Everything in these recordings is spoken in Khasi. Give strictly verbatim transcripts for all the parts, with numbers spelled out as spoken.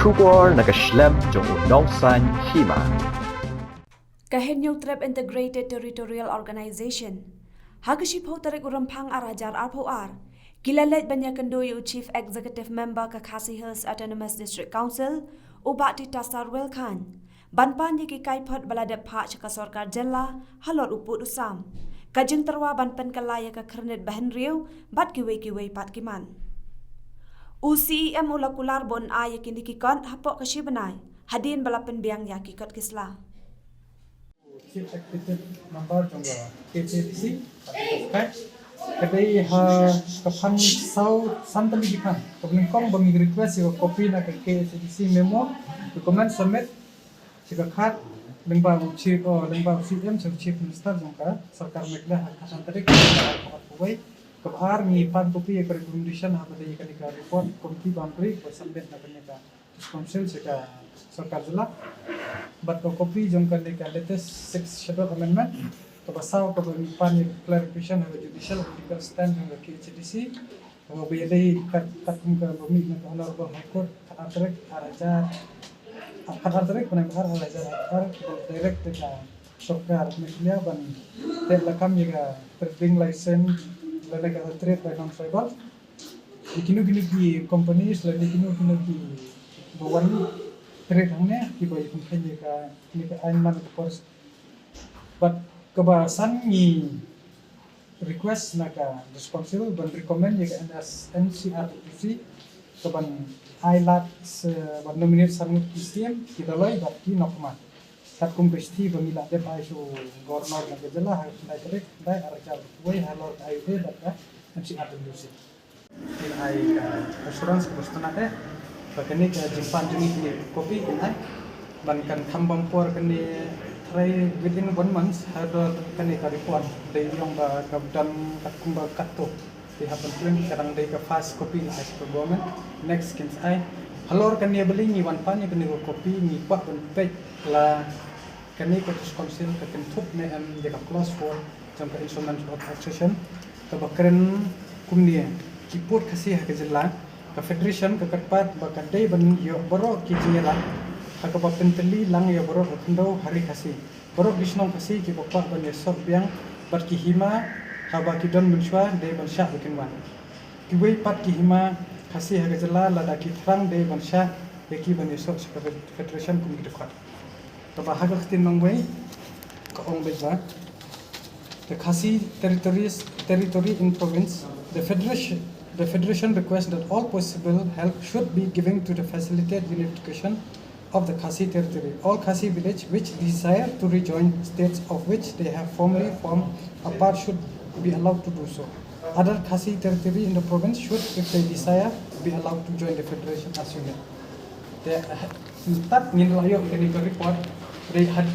Khubor na ka shlem jong u nongsan hima. Ka Hynñiewtrep Integrated Territorial Organization ha ka shiphew tarik u Rymphang ar hajar arphew ar ki la leit ban ïakynduh ïa u Chief Executive Member ka Khasi Hills Autonomous District Council, u Bah Tita Sarwel Chyne, ban pan ïa ki kaiphod ba la dep phah sha ka sorkar jylla halor u pud u sam, ka jingtyrwa ban pynkylla ïa ka khyrnit bahynriew bad kiwei kiwei pat ki man. U C E M u la kular ba un ai ïa kine ki kot hapoh ka shi bnai hadien ba la pynbiang ïa ki kot ki sla. Chief Executive Member jong ka K H A D C, ka dei ha ka phan saw san tylli ki phan. Kaba nyngkong ba ngi request ïa ka copy na ka K H A D C memo, recommend submit sha ka khat, lyngba u Chief, oh, lyngba u C M sha u Chief Minister jong ka sorkar Meghalaya ha ka khat san tarik, kaba ar ngi pan copy ïa ka recommendation ha ba dei kane ka report committee boundary ba submit na kane ka Council sha ka sorkar jylla. Bad ka copy jong kane ka latest Sixth Schedule Amendment. Kaba saw kaba ngi pan ïa ka clarification ha ka judicial and legal stand ha ka K H A D C. Kaba ïadei kat, katkum kaba mih na ka Honorable High Court, khat ar tarik, ar hajar, khat ar tarik, bnai ba ar, ar hajar arphew ar, kaba direct ïa ka sorkar Meghalaya ban teh lakam ïa ka trading license lane ka trade by non-tribal. Ïa kino kino ki companies lane kino kino ki ba wan trade hangne kiba ïa pynkheiñ ïa ka, ïa ka aiñ man ka por. Bad kaba san ngi request na ka District Council ban recommend ïa ka N S, N C R T C ka ban ai lad se ban nominate san ngut ki C M, ki Daloi bad ki Nongkmat. Katkum ka shithi ba ngi la dep ai sha u Governor na ka jylla ha ka khyndai tarik, khyndai ar hajar arphew wei halor ka I O A bad ka M C R W C. Ngi ai ka assurance kaba sngewtynnat eh ba kane ka jingpan jong ngi kine copy kin ai ban kan kham bam por kane, try within one month ha dor kane ka report. Dei ïong ba ka dang katkum ba katto te hap ban print, ka dang dei ka first copy la ai sha ka government. Next kin ai halor kane ba lei ngi wan pan ïa kane ka copy, ngi kwah ban peit la kane ka District Council ka kynthup ne em ïa ka clause four jong ka Instrument of Accession kaba kren kumne: ki pud Khasi ha ka jylla, ka Federation ka kyrpad ba ka dei ban ïoh baroh ki jingïalang ha kaba pyntylli lang ïa baroh ka khyndew ha ri Khasi. Baroh ki shnong Khasi kiba kwah ban ïasoh biang bad ki hima haba ki don mynshuwa dei ban shah ba kin wan. Kiwei pat ki hima Khasi ha ka jylla lada ki thrang dei ban shah ïa ki ban ïasoh sha ka Fed-, Federation kum ki dkhot. Kaba ha ka ktien nongwei ka ong beit ba the Khasi territories, territory in province, the federation, the federation requests that all possible help should be given to the facilitate unification of the Khasi territory. All Khasi village which desire to rejoin states of which they have formerly formed a part should be allowed to do so. Other Khasi territory in the province should, if they desire, be allowed to join the federation as unit. Te, eh, tad ngin la ïoh kane ka report, dei had,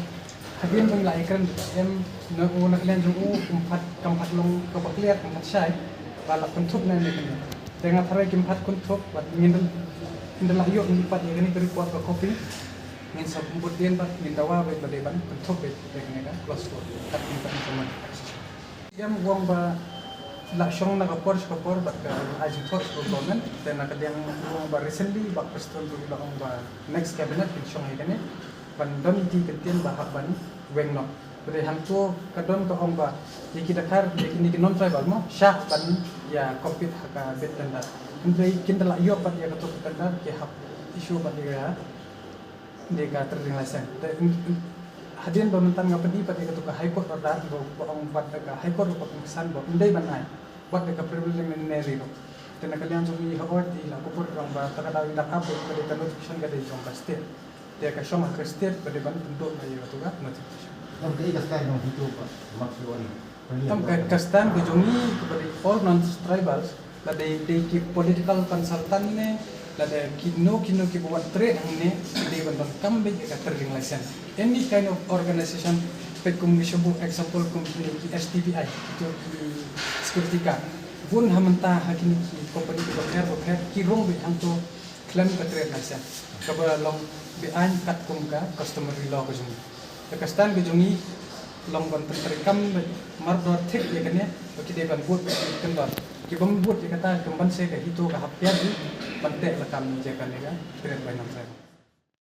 hadien ba ngi la ïakren, em, na u na kalian jong u, kum pat, kam pat long kaba clear, kam pat shai ba la kynthup ne em ïa kane. Te nga tharai kim pat kynthup, bad ngin da, ngin da la ïoh ngi pat ïa kane ka report ka copy. Ngin sa bud dien bad ngin dawa bad ba dei ban kynthup bad ïa kane ka clause four. Kat ngin pat ngin sa man. Em, u ong ba la shong na ka por sha ka por bad ka ai jingthoh sha ka government. Te na ka liang u ong ba recently Bah Prestone ruh la ong ba next cabinet kin shong ïa kane ban don ïa ki kyntien ba hap ban weng noh. Bad hangto ka don ka ong ba ïa ki Dkhar, ïa kine ki non-tribal mo, shah ban ïa compete ha ka bid tender. Hynrei kin da la ïoh pat ïa kato ka tender, ki hap issue pat ïa ka, ïa ka trading license. Te, hadien ba mynta nga peit pat ïa kato ka High Court order ba, ba ong pat ka High Court ba pynsan ba ym dei ban ai wat da ka preliminary ruh. Te na ka liang jong ngi ha Oit i la kyrpad ong ba ta ka daw i dang update ka dei ka notification ka dei jong ka state. Te ka shong ha ka state ba dei ban pynduh ïa kato ka notification. Em, ka dei ka stand jong kito ba mak ki wan. Em, ka, ka stand ka jong ngi kaba dei all non-tribals, lada dei ki political consultant ne, lada kino kino kiba wan trade hangne, ki dei ban donkam beit ïa ka trading license. Any kind of organization, peit kum ngi shu buh example kum ki S T P I, kito ki security guard. Bun ha mynta ha kine ki company kiba pher ba pher, ki rung beit hangto khlem ka trade license, kaba long be-aiñ katkum ka customary law ka jong ngi. Te ka stand ka jong ngi long ban pyntreikam beit mardor thik ïa kane, ba ki dei ban bud ka kyndon. Ki bym bud ïa kata, ki bym ban seh ka HITO ka hap kiar hi ban teh lakam jaka ne ka trade by name sale.